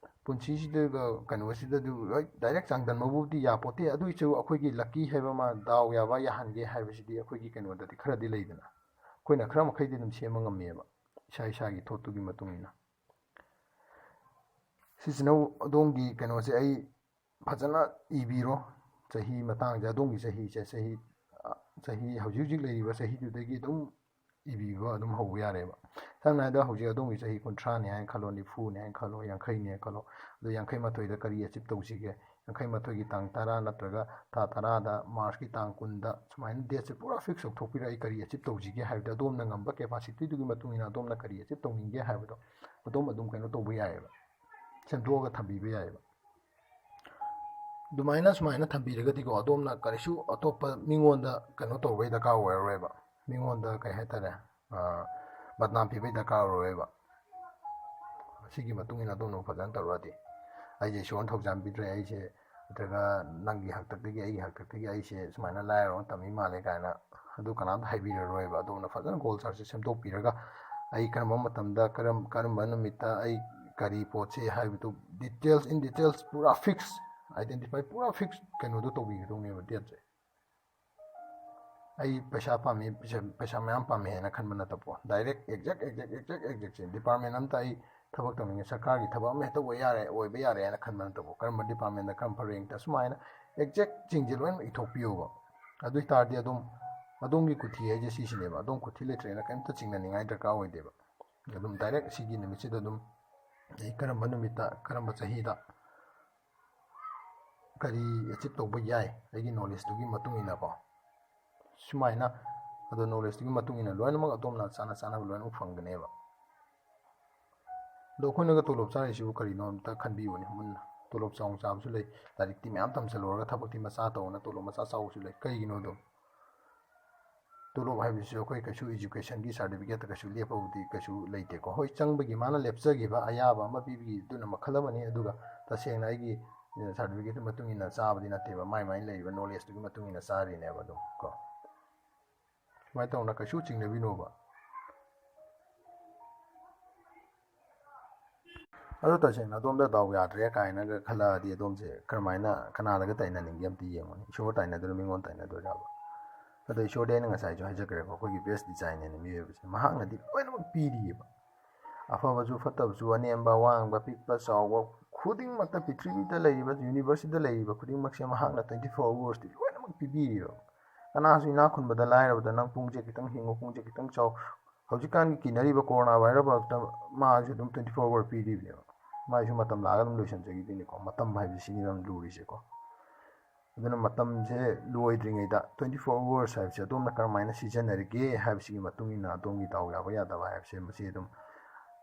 ꯄꯨꯟꯁꯤꯁꯤꯗ, ꯀꯩꯅꯣꯁꯤꯗꯗꯤ ꯍꯣꯏ, ꯗꯥꯏꯔꯦꯛ ꯆꯥꯡꯗꯝꯕꯕꯨꯗꯤ ꯌꯥꯄꯣꯠꯇꯦ꯫ ꯑꯗꯨꯏꯁꯨ ꯑꯩꯈꯣꯏꯒꯤ ꯂꯛꯀꯤ ꯍꯥꯏꯕ ꯑꯃ, ꯗꯥꯎ ꯌꯥꯕ ꯌꯥꯍꯟꯒꯦ ꯍꯥꯏꯕꯁꯤꯗꯤ ꯑꯩꯈꯣꯏꯒꯤ ꯀꯩꯅꯣꯗꯗꯤ ꯈꯔꯗꯤ ꯂꯩꯗꯅ꯫ ꯑꯩꯈꯣꯏꯅ ꯈꯔ ꯃꯈꯩꯗꯤ ꯑꯗꯨꯝ ꯁꯦꯝꯕ ꯉꯝꯃꯦꯕ, ꯏꯁꯥ ꯏꯁꯥꯒꯤ ꯊꯣꯠꯇꯨꯒꯤ ꯃꯇꯨꯡ ꯏꯟꯅ꯫ ꯁꯤꯁꯤꯅ ꯑꯗꯣꯝꯒꯤ ꯀꯩꯅꯣꯁꯦ ꯑꯩ ꯐꯖꯅ ꯏꯕꯤꯔꯣ꯫ ꯆꯍꯤ ꯃꯇꯥꯡꯁꯦ, ꯑꯗꯣꯝꯒꯤ ꯆꯍꯤꯁꯦ, ꯆꯍꯤ, ꯆꯍꯤ, ꯍꯧꯖꯤꯛ ꯍꯧꯖꯤꯛ ꯂꯩꯔꯤꯕ ꯆꯍꯤꯗꯨꯗꯒꯤ ꯑꯗꯨꯝ ꯏꯕꯤꯕ ꯑꯗꯨꯝ ꯍꯧꯕ ꯌꯥꯔꯦꯕ꯫ ꯁꯝꯅ ꯍꯥꯏꯔꯕꯗ ꯍꯧꯖꯤꯛ ꯑꯗꯣꯝꯒꯤ ꯆꯍꯤ ꯀꯨꯟꯊ꯭ꯔꯥꯅꯤ ꯍꯥꯏꯅ ꯈꯜꯂꯣ, ꯅꯤꯐꯨꯅꯤ ꯍꯥꯏꯅ ꯈꯜꯂꯣ, ꯌꯥꯡꯈꯩꯅꯤ ꯍꯥꯏꯅ ꯈꯜꯂꯣ꯫ ꯑꯗꯣ ꯌꯥꯡꯈꯩ ꯃꯥꯊꯣꯏꯗ ꯀꯔꯤ ꯑꯦꯆꯤꯞ ꯇꯧꯁꯤꯒꯦ? ꯌꯥꯡꯈꯩ ꯃꯥꯊꯣꯏꯒꯤ ꯇꯥꯡ ꯇꯔꯥ ꯅꯠꯇ꯭ꯔꯒ ꯊꯥ ꯇꯔꯥꯗ, ꯃꯥꯔꯁꯀꯤ ꯇꯥꯡ ꯀꯨꯟꯗ ꯁꯨꯃꯥꯏꯅ ꯗꯦꯠꯁꯦ ꯄꯨꯔꯥ ꯐꯤꯛꯁ ꯇꯧꯊꯣꯛꯄꯤꯔ, ꯑꯩ ꯀꯔꯤ ꯑꯦꯆꯤꯞ ꯇꯧꯁꯤꯒꯦ ꯍꯥꯏꯕꯗꯣ ꯑꯗꯣꯝꯅ ꯉꯝꯕ ꯀꯦꯄꯥꯁꯤꯇꯤꯗꯨꯒꯤ ꯃꯇꯨꯡ ꯏꯟꯅ ꯑꯗꯣꯝꯅ ꯀꯔꯤ ꯑꯦꯆꯤꯞ ꯇꯧꯅꯤꯡꯒꯦ ꯍꯥꯏꯕꯗꯣ ꯑꯗꯣꯝ ꯑꯗꯨꯝ ꯀꯩꯅꯣ ꯇꯧꯕ ꯌꯥꯏꯑꯕ, ꯁꯦꯝꯗꯣꯛꯑꯒ ꯊꯝꯕꯤꯕ ꯌꯥꯏꯑꯕ꯫ ꯑꯗꯨꯃꯥꯏꯅ ꯁꯨꯃꯥꯏꯅ ꯊꯝꯕꯤꯔꯒꯗꯤꯀꯣ, ꯑꯗꯣꯝꯅ ꯀꯔꯤꯁꯨ ꯑꯇꯣꯞꯄ ꯃꯤꯉꯣꯟꯗ ꯀꯩꯅꯣ ꯇꯧꯕꯩ ꯗꯔꯀꯥꯔ ꯑꯣꯏꯔꯔꯣꯏꯕ꯫ ꯃꯤꯉꯣꯟꯗ ꯀꯩ ꯍꯥꯏꯇꯥꯔꯦ, ꯕꯗꯅꯥꯝ ꯄꯤꯕꯩ ꯗꯔꯀꯥꯔ ꯑꯣꯏꯔꯣꯏꯕ꯫ ꯁꯤꯒꯤ ꯃꯇꯨꯡ ꯏꯟꯅ ꯑꯗꯣꯝꯅ ꯐꯖꯅ ꯇꯧꯔꯛꯑꯗꯤ, "ꯑꯩꯁꯦ ꯏꯁꯣꯔꯅ ꯊꯧꯖꯥꯟꯕꯤꯗ꯭ꯔꯦ, ꯑꯩꯁꯦ ꯅꯠꯇ꯭ꯔꯒ ꯅꯪꯒꯤ ꯍꯥꯛꯇꯛꯇꯒꯤ, ꯑꯩꯒꯤ ꯍꯥꯛꯇꯛꯇꯒꯤ ꯑꯩꯁꯦ ꯁꯨꯃꯥꯏꯅ ꯂꯥꯏꯔꯕ ꯑꯃ ꯇꯝꯃꯤ ꯃꯥꯜꯂꯦ" ꯀꯥꯏꯅ ꯑꯗꯨ ꯀꯅꯥꯝꯇ ꯍꯥꯏꯕꯤꯔꯔꯣꯏꯕ꯫ ꯑꯗꯣꯝꯅ ꯐꯖꯅ ꯒꯣꯜ ꯆꯥꯔꯠꯁꯦ ꯁꯦꯝꯗꯣꯛꯄꯤꯔꯒ, ꯑꯩ ꯀꯔꯝꯕ ꯃꯇꯝꯗ, ꯀꯔꯝ-, ꯀꯔꯝꯕ ꯅꯨꯃꯤꯠꯇ ꯑꯩ ꯀꯔꯤ ꯄꯣꯠꯁꯦ ꯍꯥꯏꯕꯗꯨ details, in details, ꯄꯨꯔꯥ ꯐꯤꯛꯁ, identify, ꯄꯨꯔꯥ ꯐꯤꯛꯁ ꯀꯩꯅꯣꯗꯣ ꯇꯧꯕꯤꯒꯗꯧꯅꯦꯕ, ꯗꯦꯠꯁꯦ꯫ ꯑꯩ ꯄꯩꯁꯥ ꯄꯥꯝꯃꯤ, ꯄꯩꯁꯥ, ꯄꯩꯁꯥ ꯃꯌꯥꯝ ꯄꯥꯝꯃꯤ ꯍꯥꯏꯅ ꯈꯟꯕ ꯅꯠꯇꯕꯀꯣ, ꯗꯥꯏꯔꯦꯛ ꯑꯦꯛꯖꯦꯛ, ꯑꯦꯛꯖꯦꯛ, ꯑꯦꯛꯖꯦꯛ, ꯑꯦꯛꯖꯦꯛꯁꯦ, ꯗꯤꯄꯥꯔꯠꯃꯦꯟ ꯑꯝꯇ ꯑꯩ ꯊꯕꯛ ꯇꯧꯅꯤꯡꯉꯦ, ꯁꯔꯀꯥꯔꯒꯤ ꯊꯕꯛ ꯑꯃ ꯍꯦꯛꯇ ꯑꯣꯏ ꯌꯥꯔꯦ, ꯑꯣꯏꯕ ꯌꯥꯔꯦ ꯍꯥꯏꯅ ꯈꯟꯕ ꯅꯠꯇꯕꯀꯣ, ꯀꯔꯝꯕ ꯗꯤꯄꯥꯔꯠꯃꯦꯟꯗ, ꯀꯔꯝꯕ ꯔꯦꯡꯛꯇ, ꯁꯨꯃꯥꯏꯅ ꯑꯦꯛꯖꯦꯛꯁꯤꯡꯁꯦ ꯂꯣꯏꯅꯃꯛ ꯏꯊꯣꯛꯄꯤꯌꯣꯕ꯫ ꯑꯗꯨ ꯑꯣꯏ ꯇꯥꯔꯗꯤ ꯑꯗꯨꯝ ꯑꯗꯣꯝꯒꯤ ꯈꯨꯊꯤ ꯍꯥꯏꯁꯦ ꯁꯤꯁꯤꯅꯦꯕ, ꯑꯗꯣꯝ ꯈꯨꯊꯤ ꯂꯩꯇ꯭ꯔꯦꯅ ꯀꯔꯤꯝꯇ ꯆꯤꯡꯅꯅꯤꯡꯉꯥꯏ ꯗꯔꯀꯥꯔ ꯑꯣꯏꯗꯦꯕ꯫ ꯑꯗꯨꯝ ꯗꯥꯏꯔꯦꯛ ꯁꯤꯒꯤ ꯅꯨꯃꯤꯠꯁꯤꯗ ꯑꯗꯨꯝ ꯑꯩ ꯀꯔꯝꯕ ꯅꯨꯃꯤꯠꯇ, ꯀꯔꯝꯕ ꯆꯍꯤꯗ ꯀꯔꯤ ꯑꯦꯆꯤꯞ ꯇꯧꯕ ꯌꯥꯏ, ꯑꯩꯒꯤ ꯅꯣꯂꯦꯖꯇꯨꯒꯤ ꯃꯇꯨꯡ ꯏꯟꯅꯀꯣ, ꯁꯨꯃꯥꯏꯅ, ꯑꯗꯣ ꯅꯣꯂꯦꯖꯇꯨꯒꯤ ꯃꯇꯨꯡ ꯏꯟꯅ ꯂꯣꯏꯅꯃꯛ ꯑꯗꯣꯝꯅ ꯆꯥꯅ ꯆꯥꯅꯕ ꯂꯣꯏꯅꯃꯛ ꯐꯪꯒꯅꯦꯕ꯫ ꯑꯗꯣ ꯑꯩꯈꯣꯏꯅꯒ ꯇꯣꯂꯣꯞ ꯆꯥꯔꯤꯁꯤꯕꯨ ꯀꯔꯤꯅꯣ ꯑꯝꯇ ꯈꯟꯕꯤꯌꯨꯅꯦ ꯃꯨꯟꯅ꯫ ꯇꯣꯂꯣꯞ ꯆꯥꯎꯅ ꯆꯥꯕꯁꯨ ꯂꯩ, ꯂꯥꯏꯔꯤꯛꯇꯤ ꯃꯌꯥꯝ ꯇꯝꯁꯤꯜꯂꯨꯔꯒ ꯊꯕꯛꯇꯤ ꯃꯆꯥ ꯇꯧꯅ ꯇꯣꯂꯣꯞ ꯃꯆꯥ ꯆꯥꯎꯕꯁꯨ ꯂꯩ꯫ ꯀꯩꯒꯤꯅꯣꯗꯣ? ꯇꯣꯂꯣꯞ ꯍꯥꯏꯕꯁꯤꯁꯨ ꯑꯩꯈꯣꯏ ꯀꯩꯁꯨ educationꯒꯤ certificateꯇ ꯀꯩꯁꯨ ꯂꯦꯞꯄꯕꯨꯗꯤ ꯀꯩꯁꯨ ꯂꯩꯇꯦꯀꯣ꯫ ꯍꯣꯏ, ꯆꯪꯕꯒꯤ ꯃꯥꯅ ꯂꯦꯞꯆꯈꯤꯕ ꯑꯌꯥꯕ ꯑꯃ ꯄꯤꯕꯒꯤ ꯑꯗꯨꯅ ꯃꯈꯜ ꯑꯃꯅꯤ, ꯑꯗꯨꯒ ꯇꯁꯦꯡꯅ ꯑꯩꯒꯤ certificateꯇꯨ ꯃꯇꯨꯡ ꯏꯟꯅ ꯆꯥꯕꯗꯤ ꯅꯠꯇꯦꯕ, ꯃꯥꯏ ꯃꯥꯏ ꯂꯩꯔꯤꯕ knowledgeꯇꯨꯒꯤ ꯃꯇꯨꯡ ꯏꯟꯅ ꯆꯥꯔꯤꯅꯦꯕ ꯑꯗꯨꯝ ꯀꯣ꯫ ꯁꯨꯃꯥꯏꯅ ꯇꯧꯅ ꯀꯩꯁꯨ ꯆꯤꯡꯅꯕꯤꯅꯣꯕ꯫ ꯑꯗꯣ ꯇꯁꯦꯡꯅ ꯑꯗꯣꯝꯗ ꯗꯥꯎ ꯌꯥꯗ꯭ꯔꯦ ꯀꯥꯏꯅꯒ ꯈꯜꯂꯛꯑꯗꯤ ꯑꯗꯣꯝꯁꯦ ꯀꯔꯝꯍꯥꯏꯅ, ꯀꯅꯥꯗꯒ ꯇꯥꯏꯅꯅꯤꯡꯒꯦ ꯑꯝꯇ ꯌꯦꯡꯉꯨꯅꯦ꯫ ꯏꯁꯣꯔ ꯇꯥꯏꯅꯗꯣꯏꯔꯣ, ꯃꯤꯉꯣꯟꯗ ꯇꯥꯏꯅꯗꯣꯏꯔꯕ? ꯑꯗꯣ ꯏꯁꯣꯔꯗꯤ ꯑꯩꯅ ꯉꯁꯥꯏꯁꯨ ꯍꯥꯏꯖꯈ꯭ꯔꯦꯀꯣ, ꯑꯩꯈꯣꯏꯒꯤ best designꯅꯦ ꯃꯤꯑꯣꯏꯕꯁꯦ꯫ ꯃꯍꯥꯛꯅꯗꯤ ꯂꯣꯏꯅꯃꯛ ꯄꯤꯔꯤꯑꯕ, ꯑꯐꯕꯁꯨ ꯐꯠꯇꯕꯁꯨ, ꯑꯅꯦꯝꯕ ꯑꯋꯥꯡꯕ ꯄꯤꯛꯄ ꯆꯥꯎꯕ ꯈꯨꯗꯤꯡꯃꯛꯇ, ꯄ꯭ꯔꯤꯊꯤꯕꯤꯗ ꯂꯩꯔꯤꯕ, universeꯁꯤꯗ ꯂꯩꯔꯤꯕ ꯈꯨꯗꯤꯡꯃꯛꯁꯦ ꯃꯍꯥꯛꯅ twenty four hoursꯇꯤ ꯂꯣꯏꯅꯃꯛ ꯄꯤꯕꯤꯔꯤꯑꯕ꯫ ꯀꯅꯥꯁꯨ ꯏꯅꯥꯛ ꯈꯨꯟꯕꯗ ꯂꯥꯏꯔꯕꯗ ꯅꯪ ꯄꯨꯡꯁꯦ ꯈꯤꯇꯪ ꯍꯤꯡꯉꯨ, ꯄꯨꯡꯁꯦ ꯈꯤꯇꯪ ꯆꯥꯎ, ꯍꯧꯖꯤꯛꯀꯥꯟꯒꯤ ꯀꯤꯅꯔꯤꯕ corona virus ꯐꯥꯎꯗ ꯃꯥꯁꯨ ꯑꯗꯨꯝ twenty four hour ꯄꯤꯔꯤꯕꯅꯦꯕ꯫ ꯃꯥꯏꯁꯨ ꯃꯇꯝ ꯂꯥꯛꯑꯒ ꯑꯗꯨꯝ ꯂꯣꯏꯁꯤꯟꯖꯈꯤꯗꯣꯏꯅꯤꯀꯣ꯫ ꯃꯇꯝ ꯍꯥꯏꯕꯁꯤ ꯁꯤꯅꯤ ꯌꯥꯝ ꯂꯨꯔꯤꯁꯦꯀꯣ꯫ ꯑꯗꯨꯅ ꯃꯇꯝꯁꯦ ꯂꯣꯏꯗ꯭ꯔꯤꯉꯩꯗ twenty four hours ꯍꯥꯏꯕꯁꯦ ꯑꯗꯣꯝꯅ ꯀꯔꯝꯍꯥꯏꯅ ꯁꯤꯖꯤꯟꯅꯔꯤꯒꯦ ꯍꯥꯏꯕꯁꯤꯒꯤ ꯃꯇꯨꯡ ꯏꯟꯅ ꯑꯗꯣꯝꯒꯤ ꯗꯥꯎ ꯌꯥꯕ ꯌꯥꯗꯕ ꯍꯥꯏꯕꯁꯦ ꯃꯁꯤ ꯑꯗꯨꯝ,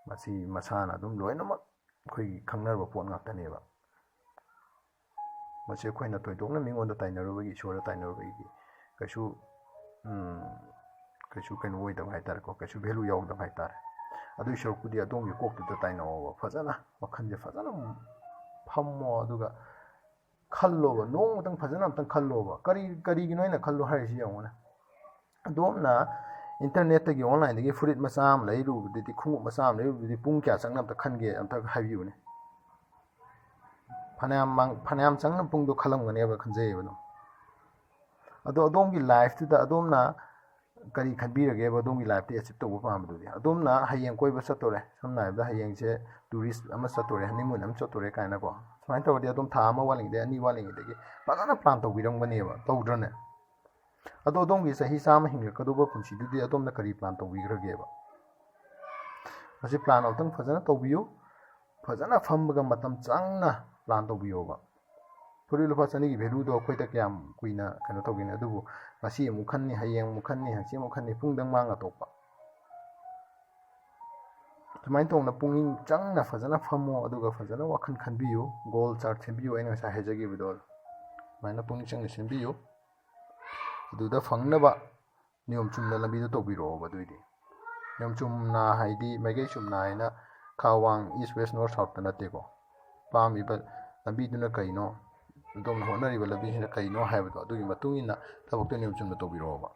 ꯃꯁꯤ ꯃꯁꯥꯅ ꯑꯗꯨꯝ ꯂꯣꯏꯅꯃꯛ ꯑꯩꯈꯣꯏꯒꯤ ꯈꯪꯅꯔꯕ ꯄꯣꯠ ꯉꯥꯛꯇꯅꯦꯕ꯫ ꯃꯁꯤ ꯑꯩꯈꯣꯏꯅ ꯊꯣꯏꯗꯣꯛꯅ ꯃꯤꯉꯣꯟꯗ ꯇꯥꯏꯅꯔꯨꯕꯒꯤ, ꯏꯁꯣꯔꯗ ꯇꯥꯏꯅꯔꯨꯕꯒꯤ ꯀꯩꯁꯨ, ꯎꯝ, ꯀꯩꯁꯨ ꯀꯩꯅꯣ ꯑꯣꯏꯗꯕ ꯍꯥꯏꯇꯥꯔꯦꯀꯣ, ꯀꯩꯁꯨ value ꯌꯥꯎꯗꯕ ꯍꯥꯏꯇꯥꯔꯦ꯫ ꯑꯗꯨꯒꯤ ꯁꯔꯨꯛꯄꯨꯗꯤ ꯑꯗꯣꯝꯒꯤ ꯀꯣꯛꯇꯨꯗ ꯇꯥꯏꯅꯧꯑꯣꯕ, ꯐꯖꯅ ꯋꯥꯈꯜꯁꯦ ꯐꯖꯅ ꯐꯝꯃꯣ, ꯑꯗꯨꯒ ꯈꯜꯂꯣꯕ, ꯅꯣꯡꯃꯇꯪ ꯐꯖꯅ ꯑꯝꯇꯪ ꯈꯜꯂꯣꯕ꯫ ꯀꯔꯤ, ꯀꯔꯤꯒꯤꯅꯣ ꯑꯩꯅ ꯈꯜꯂꯣ ꯍꯥꯏꯔꯤꯁꯤ ꯌꯦꯡꯉꯨꯅꯦ꯫ ꯑꯗꯣꯝꯅ internetꯇꯒꯤ, onlineꯗꯒꯤ ꯐꯨꯔꯤꯠ ꯃꯆꯥ ꯑꯃ ꯂꯩꯔꯨꯕꯗꯗꯤ, ꯈꯣꯡꯎꯞ ꯃꯆꯥ ꯑꯃ ꯂꯩꯔꯨꯕꯗꯗꯤ ꯄꯨꯡ ꯀꯌꯥ ꯆꯪꯅ ꯑꯝꯇ ꯈꯟꯒꯦ, ꯑꯝꯇ ꯍꯥꯏꯕꯤꯌꯨꯅꯦ꯫ ꯐꯅꯌꯥꯝ ꯃꯥꯡ-, ꯐꯅꯌꯥꯝ ꯆꯪꯅ ꯄꯨꯡꯗꯣ ꯈꯜꯂꯝꯒꯅꯦꯕ ꯈꯟꯖꯩꯌꯦꯕ ꯑꯗꯨꯝ꯫ ꯑꯗꯣ ꯑꯗꯣꯝꯒꯤ lifeꯇꯨꯗ ꯑꯗꯣꯝꯅ ꯀꯔꯤ ꯈꯟꯕꯤꯔꯒꯦꯕ, ꯑꯗꯣꯝꯒꯤ lifeꯇ achieve ꯇꯧꯕ ꯄꯥꯝꯕꯗꯨꯗꯤ? ꯑꯗꯣꯝꯅ ꯍꯌꯦꯡ ꯀꯣꯏꯕ ꯆꯠꯇꯣꯔꯦ, ꯁꯝꯅ ꯍꯥꯏꯔꯕꯗ ꯍꯌꯦꯡꯁꯦ tourist ꯑꯃ ꯆꯠꯇꯣꯔꯦ, honeymoon ꯑꯃ ꯆꯠꯇꯣꯔꯦ ꯀꯥꯏꯅꯀꯣ꯫ ꯁꯨꯃꯥꯏꯅ ꯇꯧꯔꯗꯤ ꯑꯗꯣꯝ ꯊꯥ ꯑꯃ ꯋꯥꯠꯂꯤꯉꯩꯗꯒꯤ, ꯑꯅꯤ ꯋꯥꯠꯂꯤꯉꯩꯗꯒꯤ ꯐꯖꯅ plan ꯇꯧꯕꯤꯔꯝꯒꯅꯦꯕ, ꯇꯧꯗ꯭ꯔꯅꯦ? ꯑꯗꯣ ꯑꯗꯣꯝꯒꯤ ꯆꯍꯤ ꯆꯥꯝꯃ ꯍꯤꯡꯂꯛꯀꯗꯧꯕ ꯄꯨꯟꯁꯤꯗꯨꯗꯤ ꯑꯗꯣꯝꯅ ꯀꯔꯤ plan ꯇꯧꯕꯤꯈ꯭ꯔꯒꯦꯕ? ꯃꯁꯤ plan ꯑꯃꯨꯛꯇꯪ ꯐꯖꯅ ꯇꯧꯕꯤꯌꯨ꯫ ꯐꯖꯅ ꯐꯝꯃꯒ ꯃꯇꯝ ꯆꯪꯅ plan ꯇꯧꯕꯤꯌꯣꯕ꯫ ꯐꯨꯔꯤꯠ ꯂꯨꯄꯥ ꯆꯅꯤꯒꯤ valueꯗꯣ ꯑꯩꯈꯣꯏꯗ ꯀꯌꯥꯝ ꯀꯨꯏꯅ ꯀꯩꯅꯣ ꯇꯧꯒꯅꯤ? ꯑꯗꯨꯕꯨ ꯉꯁꯤ ꯑꯃꯨꯛ ꯈꯟꯅꯤ, ꯍꯌꯦꯡ ꯑꯃꯨꯛ ꯈꯟꯅꯤ, ꯍꯪꯆꯤꯠ ꯑꯃꯨꯛ ꯈꯟꯅꯤ, ꯄꯨꯡꯗꯪ ꯃꯥꯡꯉ ꯇꯣꯛꯄ꯫ ꯁꯨꯃꯥꯏꯅ ꯇꯧꯅ ꯄꯨꯛꯅꯤꯡ ꯆꯪꯅ ꯐꯖꯅ ꯐꯝꯃꯣ, ꯑꯗꯨꯒ ꯐꯖꯅ ꯋꯥꯈꯜ ꯈꯟꯕꯤꯌꯨ, goal chart ꯁꯦꯝꯕꯤꯌꯨ, ꯑꯩꯅ ꯉꯁꯥꯏ ꯍꯥꯏꯖꯈꯤꯕꯗꯣ꯫ ꯁꯨꯃꯥꯏꯅ ꯄꯨꯛꯅꯤꯡ ꯆꯪꯅ ꯁꯦꯝꯕꯤꯌꯨ꯫ ꯑꯗꯨꯗ ꯐꯪꯅꯕ ꯅꯤꯌꯣꯝ ꯆꯨꯝꯅ ꯂꯝꯕꯤꯗꯣ ꯇꯧꯕꯤꯔꯛꯑꯣꯕ꯫ ꯑꯗꯨꯏꯗꯤ ꯅꯤꯌꯣꯝ ꯆꯨꯝꯅ ꯍꯥꯏꯗꯤ ꯃꯥꯏꯀꯩ ꯆꯨꯝꯅ ꯍꯥꯏꯅ ꯈꯥ ꯋꯥꯡ, east west north southꯇ ꯅꯠꯇꯦꯀꯣ꯫ ꯄꯥꯝꯃꯤꯕ ꯂꯝꯕꯤꯗꯨꯅ ꯀꯩꯅꯣ, ꯑꯗꯣꯝꯅ ꯍꯣꯠꯅꯔꯤꯕ ꯂꯝꯕꯤꯁꯤꯅ ꯀꯩꯅꯣ ꯍꯥꯏꯕꯗꯣ, ꯑꯗꯨꯒꯤ ꯃꯇꯨꯡ ꯏꯟꯅ ꯊꯕꯛꯇꯣ ꯅꯤꯌꯣꯝ ꯆꯨꯝꯅ ꯇꯧꯕꯤꯔꯛꯑꯣꯕ꯫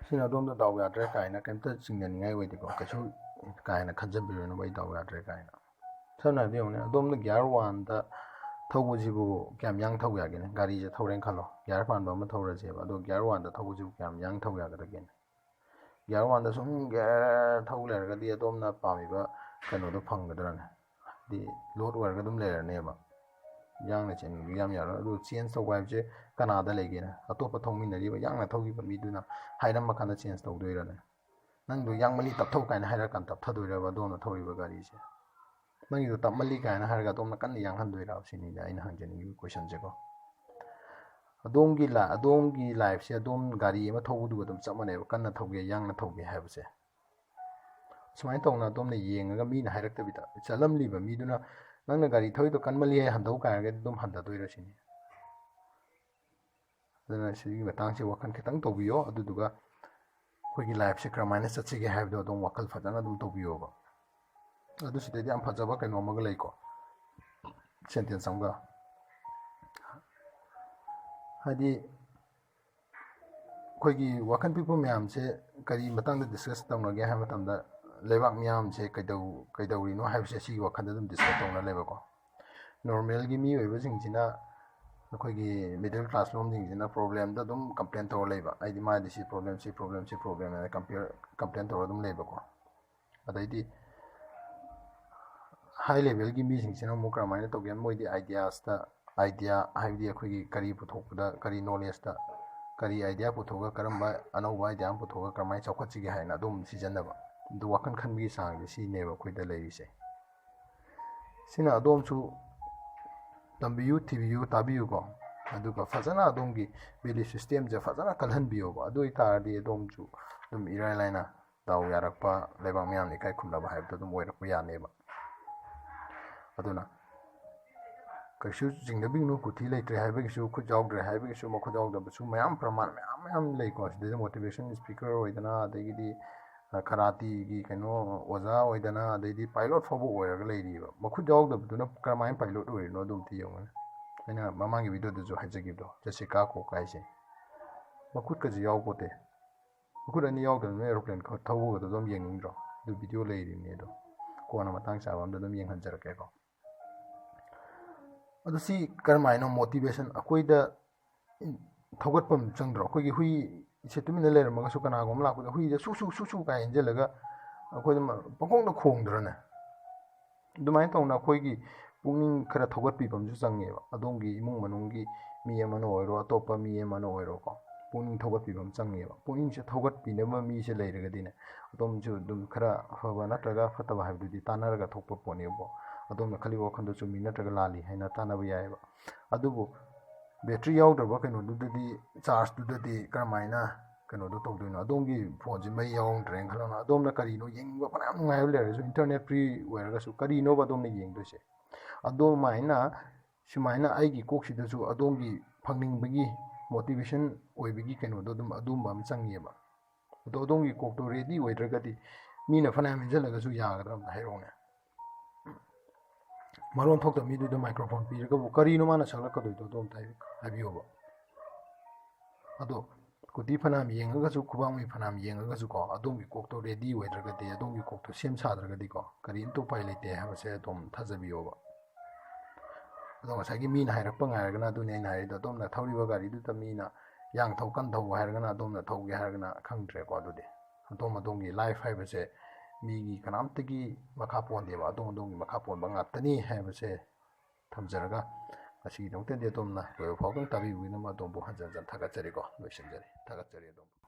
ꯁꯤꯅ ꯑꯗꯣꯝꯗ ꯗꯥꯎ ꯌꯥꯗ꯭ꯔꯦ ꯀꯥꯏꯅ ꯀꯩꯝꯇ ꯆꯤꯡꯅꯅꯤꯡꯉꯥꯏ ꯑꯣꯏꯗꯦꯀꯣ꯫ ꯀꯩꯁꯨ ꯀꯥ ꯍꯦꯟꯅ ꯈꯟꯖꯟꯕꯤꯔꯨꯅꯨ, "ꯑꯩ ꯗꯥꯎ ꯌꯥꯗ꯭ꯔꯦ" ꯀꯥꯏꯅ꯫ ꯁꯝꯅ ꯍꯥꯏꯔꯕꯗ ꯌꯦꯡꯉꯨꯅꯦ, ꯑꯗꯣꯝꯅ gear oneꯗ ꯊꯧꯕꯁꯤꯕꯨ ꯀꯌꯥꯝ ꯌꯥꯡꯅ ꯊꯧ ꯌꯥꯒꯦꯅꯦ? ꯒꯥꯔꯤꯁꯦ ꯊꯧꯔꯦꯅ ꯈꯜꯂꯣ, gear ꯄꯥꯟꯕ ꯑꯃ ꯊꯧꯔꯁꯦꯕ꯫ ꯑꯗꯣ gear oneꯗ ꯊꯧꯕꯁꯤꯕꯨ ꯀꯌꯥꯝ ꯌꯥꯡꯅ ꯊꯧ ꯌꯥꯒꯗꯒꯦꯅꯦ? Gear oneꯗ ꯁꯨꯝ gear ꯊꯧ ꯂꯩꯔꯒꯗꯤ ꯑꯗꯣꯝꯅ ꯄꯥꯝꯃꯤꯕ ꯀꯩꯅꯣꯗꯣ ꯐꯪꯒꯗ꯭ꯔꯅꯦ? ꯍꯥꯏꯗꯤ load ꯑꯣꯏꯔꯒ ꯑꯗꯨꯝ ꯂꯩꯔꯅꯦꯕ꯫ ꯌꯥꯡꯅ ꯆꯦꯟꯕꯗꯨ ꯌꯥꯝ ꯌꯥꯔꯣꯏ꯫ ꯑꯗꯨ change ꯇꯧꯕ ꯍꯥꯏꯕꯁꯦ ꯀꯅꯥꯗ ꯂꯩꯒꯦꯅꯦ? ꯑꯇꯣꯞꯄ ꯊꯧꯃꯤꯟꯅꯔꯤꯕ ꯌꯥꯡꯅ ꯊꯧꯈꯤꯕ ꯃꯤꯗꯨꯅ ꯍꯥꯏꯔꯝꯃ ꯀꯥꯟꯗ change ꯇꯧꯗꯣꯏꯔꯅꯦ? ꯅꯪꯗꯣ ꯌꯥꯡꯃꯜꯂꯤ, ꯇꯞꯊꯧ ꯀꯥꯏꯅ ꯍꯥꯏꯔꯀꯥꯟꯗ ꯇꯞꯊꯗꯣꯏꯔꯕ ꯑꯗꯣꯝꯅ ꯊꯧꯔꯤꯕ ꯒꯥꯔꯤꯁꯦ? ꯅꯪꯒꯤꯗꯣ ꯇꯞꯃꯜꯂꯤ ꯀꯥꯏꯅ ꯍꯥꯏꯔꯒ ꯑꯗꯣꯝꯅ ꯀꯟꯅ ꯌꯥꯡꯍꯟꯗꯣꯏꯔꯕ ꯁꯤꯅꯤꯗ ꯑꯩꯅ ꯍꯪꯖꯅꯤꯡꯉꯤꯕ questionꯁꯦꯀꯣ꯫ ꯑꯗꯣꯝꯒꯤ ꯂꯥ-, ꯑꯗꯣꯝꯒꯤ lifeꯁꯦ ꯑꯗꯣꯝ ꯒꯥꯔꯤ ꯑꯃ ꯊꯧꯕꯗꯨꯒ ꯑꯗꯨꯝ ꯆꯞ ꯃꯥꯟꯅꯩꯕ, ꯀꯟꯅ ꯊꯧꯒꯦ, ꯌꯥꯡꯅ ꯊꯧꯒꯦ ꯍꯥꯏꯕꯁꯦ꯫ ꯁꯨꯃꯥꯏꯅ ꯇꯧꯅ ꯑꯗꯣꯝꯅ ꯌꯦꯡꯉꯒ ꯃꯤꯅ ꯍꯥꯏꯔꯛꯇꯕꯤꯗ ꯆꯠꯂꯝꯂꯤꯕ ꯃꯤꯗꯨꯅ ꯅꯪꯅ ꯒꯥꯔꯤ ꯊꯧꯔꯤꯗꯣ ꯀꯟꯃꯜꯂꯤ ꯍꯥꯏ ꯍꯟꯊꯧ ꯀꯥꯏꯔꯒꯗꯤ ꯑꯗꯨꯝ ꯍꯟꯊꯗꯣꯏꯔ ꯁꯤꯅꯤ꯫ ꯑꯗꯨꯅ ꯁꯤꯒꯤ ꯃꯇꯥꯡꯁꯦ ꯋꯥꯈꯜ ꯈꯤꯇꯪ ꯇꯧꯕꯤꯌꯣ, ꯑꯗꯨꯗꯨꯒ ꯑꯩꯈꯣꯏꯒꯤ lifeꯁꯦ ꯀꯔꯝꯍꯥꯏꯅ ꯆꯠꯁꯤꯒꯦ ꯍꯥꯏꯕꯗꯣ ꯑꯗꯨꯝ ꯋꯥꯈꯜ ꯐꯖꯅ ꯑꯗꯨꯝ ꯇꯧꯕꯤꯌꯣꯕ꯫ ꯑꯗꯨ ꯁꯤꯗꯩꯗ ꯌꯥꯝ ꯐꯖꯕ ꯀꯩꯅꯣ ꯑꯃꯒ ꯂꯩꯀꯣ, sentence ꯑꯃꯒ꯫ ꯍꯥꯏꯗꯤ ꯑꯩꯈꯣꯏꯒꯤ ꯋꯥꯈꯜ ꯄꯤꯛꯄ ꯃꯌꯥꯝꯁꯦ ꯀꯔꯤ ꯃꯇꯥꯡꯗ discuss ꯇꯧꯅꯒꯦ ꯍꯥꯏꯕ ꯃꯇꯝꯗ, ꯂꯩꯕꯥꯛ ꯃꯤꯌꯥꯝꯁꯦ ꯀꯩꯗꯧ-, ꯀꯩꯗꯧꯔꯤꯅꯣ ꯍꯥꯏꯕꯁꯦ ꯁꯤꯒꯤ ꯋꯥꯈꯜꯗ ꯑꯗꯨꯝ discuss ꯇꯧꯅ ꯂꯩꯕꯀꯣ꯫ Normalꯒꯤ ꯃꯤꯑꯣꯏꯕꯁꯤꯡꯁꯤꯅ ꯑꯩꯈꯣꯏꯒꯤ middle class ꯂꯣꯝꯁꯤꯡꯁꯤꯅ problemꯗ ꯑꯗꯨꯝ complain ꯇꯧꯔ ꯂꯩꯕ, ꯍꯥꯏꯗꯤ ꯃꯥꯗꯤ ꯁꯤ problem, ꯁꯤ problem, ꯁꯤ problem ꯍꯥꯏꯅ compare, complain ꯇꯧꯔ ꯑꯗꯨꯝ ꯂꯩꯕꯀꯣ꯫ ꯑꯗꯩꯗꯤ high levelꯒꯤ ꯃꯤꯁꯤꯡꯁꯤꯅ ꯑꯃꯨꯛ ꯀꯔꯝꯍꯥꯏꯅ ꯇꯧꯒꯦ? ꯃꯣꯏꯗꯤ ideasꯇ, idea ꯍꯥꯏꯕꯗꯤ ꯑꯩꯈꯣꯏꯒꯤ ꯀꯔꯤ ꯄꯨꯊꯣꯛꯄꯗ, ꯀꯔꯤ knowledgeꯇ, ꯀꯔꯤ idea ꯄꯨꯊꯣꯛꯑꯒ ꯀꯔꯝꯕ ꯑꯅꯧꯕ idea ꯑꯃ ꯄꯨꯊꯣꯛꯑꯒ ꯀꯔꯝꯍꯥꯏꯅ ꯆꯥꯎꯈꯠꯁꯤꯒꯦ ꯍꯥꯏꯅ ꯑꯗꯨꯝ ꯁꯤꯖꯤꯟꯅꯕ꯫ ꯑꯗꯨ ꯋꯥꯈꯜ ꯈꯟꯕꯒꯤ ꯆꯥꯡꯁꯦ ꯁꯤꯅꯦꯕ ꯑꯩꯈꯣꯏꯗ ꯂꯩꯔꯤꯁꯦ꯫ ꯁꯤꯅ ꯑꯗꯣꯝꯁꯨ ꯇꯝꯕꯤꯌꯨ, ꯊꯤꯕꯤꯌꯨ, ꯇꯥꯕꯤꯌꯨꯀꯣ꯫ ꯑꯗꯨꯒ ꯐꯖꯅ ꯑꯗꯣꯝꯒꯤ belief systemꯁꯦ ꯐꯖꯅ ꯀꯜꯍꯟꯕꯤꯌꯣꯕ꯫ ꯑꯗꯨ ꯑꯣꯏꯇꯥꯔꯗꯤ ꯑꯗꯣꯝꯁꯨ ꯑꯗꯨꯝ ꯏꯔꯥꯏ ꯂꯥꯏꯅ ꯗꯥꯎ ꯌꯥꯔꯛꯄ, ꯂꯩꯕꯥꯛ ꯃꯤꯌꯥꯝꯅ ꯏꯀꯥꯏ ꯈꯨꯝꯅꯕ ꯍꯥꯏꯕꯗꯣ ꯑꯗꯨꯝ ꯑꯣꯏꯔꯛꯄ ꯌꯥꯅꯦꯕ꯫ ꯑꯗꯨꯅ ꯀꯩꯁꯨ ꯆꯤꯡꯅꯕꯤꯒꯅꯨ, ꯀꯨꯊꯤ ꯂꯩꯇ꯭ꯔꯦ ꯍꯥꯏꯕꯒꯤꯁꯨ, ꯈꯨꯠ ꯌꯥꯎꯗ꯭ꯔꯦ ꯍꯥꯏꯕꯒꯤꯁꯨ, ꯃꯈꯨꯠ ꯌꯥꯎꯗꯕꯁꯨ ꯃꯌꯥꯝ ꯄ꯭ꯔꯃꯥꯟ ꯃꯌꯥꯝ ꯃꯌꯥꯝ ꯂꯩꯀꯣ꯫ ꯁꯤꯗꯩꯗ motivation speaker ꯑꯣꯏꯗꯅ, ꯑꯗꯒꯤꯗꯤ ꯀꯔꯥꯇꯤꯒꯤ ꯀꯩꯅꯣ ꯑꯣꯖꯥ ꯑꯣꯏꯗꯅ, ꯑꯗꯩꯗꯤ pilot ꯐꯥꯎꯕ ꯑꯣꯏꯔꯒ ꯂꯩꯔꯤꯕ꯫ ꯃꯈꯨꯠ ꯌꯥꯎꯗꯕꯗꯨꯅ ꯀꯔꯝꯍꯥꯏꯅ pilot ꯑꯣꯏꯔꯤꯅꯣ? ꯑꯗꯨ ꯑꯝꯇ ꯌꯦꯡꯉꯨꯅꯦ꯫ ꯑꯩꯅ ꯃꯃꯥꯡꯒꯤ videoꯗꯁꯨ ꯍꯥꯏꯖꯈꯤꯕꯗꯣ, ꯖꯦꯁꯤꯀꯥ ꯀꯣꯛ ꯍꯥꯏꯁꯦ, ꯃꯈꯨꯠꯀꯁꯦ ꯌꯥꯎꯄꯣꯠꯇꯦ꯫ ꯃꯈꯨꯠ ꯑꯅꯤ ꯌꯥꯎꯗꯕꯅ aeroplane ꯊꯧꯕꯒꯗꯣ ꯑꯗꯨꯝ ꯌꯦꯡꯅꯤꯡꯗ꯭ꯔꯣ? ꯑꯗꯨ video ꯂꯩꯔꯤꯕꯅꯦ ꯑꯗꯣ, ꯀꯣꯟꯅ ꯃꯇꯥꯡ ꯆꯥꯕ ꯑꯝꯗ ꯑꯗꯨꯝ ꯌꯦꯡꯍꯟꯖꯔꯛꯀꯦꯀꯣ꯫ ꯑꯗꯨ ꯁꯤ ꯀꯔꯝꯍꯥꯏꯅ motivation ꯑꯩꯈꯣꯏꯗ ꯊꯧꯒꯠꯄ ꯑꯃ ꯆꯪꯗ꯭ꯔꯣ? ꯑꯩꯈꯣꯏꯒꯤ ꯍꯨꯏꯁꯦ ꯇꯨꯃꯤꯟꯅ ꯂꯩꯔꯝꯃꯒꯁꯨ ꯀꯅꯥꯒꯨꯝꯕ ꯂꯥꯛꯄꯗ ꯍꯨꯏꯗ "ꯁꯨ ꯁꯨ ꯁꯨ ꯁꯨ" ꯀꯥꯏ ꯏꯟꯁꯤꯜꯂꯒ ꯑꯩꯈꯣꯏꯗ ꯃ-, ꯄꯪꯈꯣꯡꯗ ꯈꯣꯡꯗ꯭ꯔꯅꯦ? ꯑꯗꯨꯃꯥꯏꯅ ꯇꯧꯅ ꯑꯩꯈꯣꯏꯒꯤ ꯄꯨꯛꯅꯤꯡ ꯈꯔ ꯊꯧꯒꯠꯄꯤꯕ ꯑꯃꯁꯨ ꯆꯪꯉꯦꯕ꯫ ꯑꯗꯣꯝꯒꯤ ꯏꯃꯨꯡ ꯃꯅꯨꯡꯒꯤ ꯃꯤ ꯑꯃꯅ ꯑꯣꯏꯔꯣ, ꯑꯇꯣꯞꯄ ꯃꯤ ꯑꯃꯅ ꯑꯣꯏꯔꯣꯀꯣ, ꯄꯨꯛꯅꯤꯡ ꯊꯧꯒꯠꯄꯤꯕ ꯑꯃ ꯆꯪꯉꯦꯕ꯫ ꯄꯨꯛꯅꯤꯡꯁꯦ ꯊꯧꯒꯠꯄꯤꯅꯕ ꯃꯤꯁꯦ ꯂꯩꯔꯒꯗꯤꯅꯦ, ꯑꯗꯣꯝꯁꯨ ꯑꯗꯨꯝ ꯈꯔ ꯑꯐꯕ ꯅꯠꯇ꯭ꯔꯒ ꯐꯠꯇꯕ ꯍꯥꯏꯕꯗꯨꯗꯤ ꯇꯥꯟꯅꯔꯒ ꯊꯣꯛꯄ ꯄꯣꯠꯅꯦꯕꯀꯣ꯫ ꯑꯗꯣꯝꯅ ꯈꯜꯂꯤꯕ ꯋꯥꯈꯜꯗꯣ ꯆꯨꯝꯃꯤ ꯅꯠꯇ꯭ꯔꯒ ꯂꯥꯜꯂꯤ ꯍꯥꯏꯅ ꯇꯥꯟꯅꯕ ꯌꯥꯏꯑꯕ꯫ ꯑꯗꯨꯕꯨ battery ꯌꯥꯎꯗ꯭ꯔꯕ ꯀꯩꯅꯣꯗꯨꯗꯗꯤ, chargeꯗꯨꯗꯗꯤ ꯀꯔꯝꯍꯥꯏꯅ ꯀꯩꯅꯣꯗꯣ ꯇꯧꯗꯣꯏꯅꯣ? ꯑꯗꯣꯝꯒꯤ phoneꯁꯦ ꯃꯩ ꯌꯥꯎꯔꯝꯗ꯭ꯔꯦꯅ ꯈꯜꯂꯣꯅ, ꯑꯗꯣꯝꯅ ꯀꯔꯤꯅꯣ ꯌꯦꯡꯅꯤꯡꯕ ꯐꯅꯌꯥꯝ ꯅꯨꯡꯉꯥꯏꯕ ꯂꯩꯔꯒꯁꯨ, internet free ꯑꯣꯏꯔꯒꯁꯨ, ꯀꯔꯤꯅꯣꯕ ꯑꯗꯣꯝꯅ ꯌꯦꯡꯗꯣꯏꯁꯦ? ꯑꯗꯨꯃꯥꯏꯅ, ꯁꯨꯃꯥꯏꯅ ꯑꯩꯒꯤ ꯀꯣꯛꯁꯤꯗꯁꯨ ꯑꯗꯣꯝꯒꯤ ꯐꯪꯅꯤꯡꯕꯒꯤ, motivation ꯑꯣꯏꯕꯒꯤ ꯀꯩꯅꯣꯗꯣ ꯑꯗꯨꯝ, ꯑꯗꯨꯝꯕ ꯑꯃ ꯆꯪꯉꯦꯕ꯫ ꯑꯗꯣ ꯑꯗꯣꯝꯒꯤ ꯀꯣꯛꯇꯣ ready ꯑꯣꯏꯗ꯭ꯔꯒꯗꯤ ꯃꯤꯅ ꯐꯅꯌꯥꯝ ꯏꯟꯁꯤꯜꯂꯒꯁꯨ ꯌꯥꯒꯗ꯭ꯔꯥ ꯑꯝꯇ ꯍꯥꯏꯔꯛꯎꯅꯦ꯫ ꯃꯔꯣꯟ ꯊꯣꯛꯇꯕ ꯃꯤꯗꯨꯗ microphone ꯄꯤꯔꯒꯕꯨ ꯀꯔꯤꯅꯣ ꯃꯥꯅ ꯁꯛꯂꯛꯀꯗꯣꯏꯗꯣ? ꯑꯗꯣ ꯑꯝꯇ ꯍꯥꯏꯕꯤ-, ꯍꯥꯏꯕꯤꯌꯣꯕ꯫ ꯑꯗꯣ ꯀꯨꯊꯤ ꯐꯅꯌꯥꯝ ꯌꯦꯡꯉꯒꯁꯨ, ꯈꯨꯕꯥꯛ ꯃꯩ ꯐꯅꯌꯥꯝ ꯌꯦꯡꯉꯒꯁꯨꯀꯣ, ꯑꯗꯣꯝꯒꯤ ꯀꯣꯛꯇꯣ ready ꯑꯣꯏꯗ꯭ꯔꯒꯗꯤ, ꯑꯗꯣꯝꯒꯤ ꯀꯣꯛꯇꯣ ꯁꯦꯝ ꯁꯥꯗ꯭ꯔꯒꯗꯤꯀꯣ, ꯀꯔꯤꯝꯇ ꯎꯄꯥꯏ ꯂꯩꯇꯦ ꯍꯥꯏꯕꯁꯦ ꯑꯗꯨꯝ ꯊꯥꯖꯕꯤꯌꯣꯕ꯫ ꯑꯗꯣ ꯉꯁꯥꯏꯒꯤ ꯃꯤꯅ ꯍꯥꯏꯔꯛꯄ ꯉꯥꯏꯔꯒꯅ, ꯑꯗꯨꯅꯦ ꯑꯩꯅ ꯍꯥꯏꯔꯤꯗꯣ, ꯑꯗꯣꯝꯅ ꯊꯧꯔꯤꯕ ꯒꯥꯔꯤꯗꯨꯗ ꯃꯤꯅ ꯌꯥꯡ ꯊꯧ, ꯀꯟ ꯊꯧ ꯍꯥꯏꯔꯒꯅ, ꯑꯗꯣꯝꯅ ꯊꯧꯒꯦ ꯍꯥꯏꯔꯒꯅ ꯈꯪꯗ꯭ꯔꯦꯀꯣ꯫ ꯑꯗꯨꯗꯤ ꯑꯗꯣꯝ ꯑꯗꯣꯝꯒꯤ life ꯍꯥꯏꯕꯁꯦ ꯃꯤꯒꯤ ꯀꯅꯥꯝꯇꯒꯤ ꯃꯈꯥ ꯄꯣꯟꯗꯦꯕ, ꯑꯗꯣꯝ ꯑꯗꯣꯝꯒꯤ ꯃꯈꯥ ꯄꯣꯟꯕ ꯉꯥꯛꯇꯅꯤ ꯍꯥꯏꯕꯁꯦ ꯊꯝꯖꯔꯒ, ꯉꯁꯤꯒꯤꯗꯃꯛꯇꯗꯤ ꯑꯗꯣꯝꯅ ꯂꯣꯏꯕ ꯐꯥꯎꯕ ꯇꯥꯕꯤꯕꯒꯤꯗꯃꯛ ꯑꯗꯣꯝꯕꯨ ꯍꯟꯖꯟ ꯍꯟꯖꯟ ꯊꯥꯒꯠꯆꯔꯤꯀꯣ, ꯂꯣꯏꯁꯤꯟꯖꯔꯤ, ꯊꯥꯒꯠꯆꯔꯤ ꯑꯗꯣꯝꯕꯨ꯫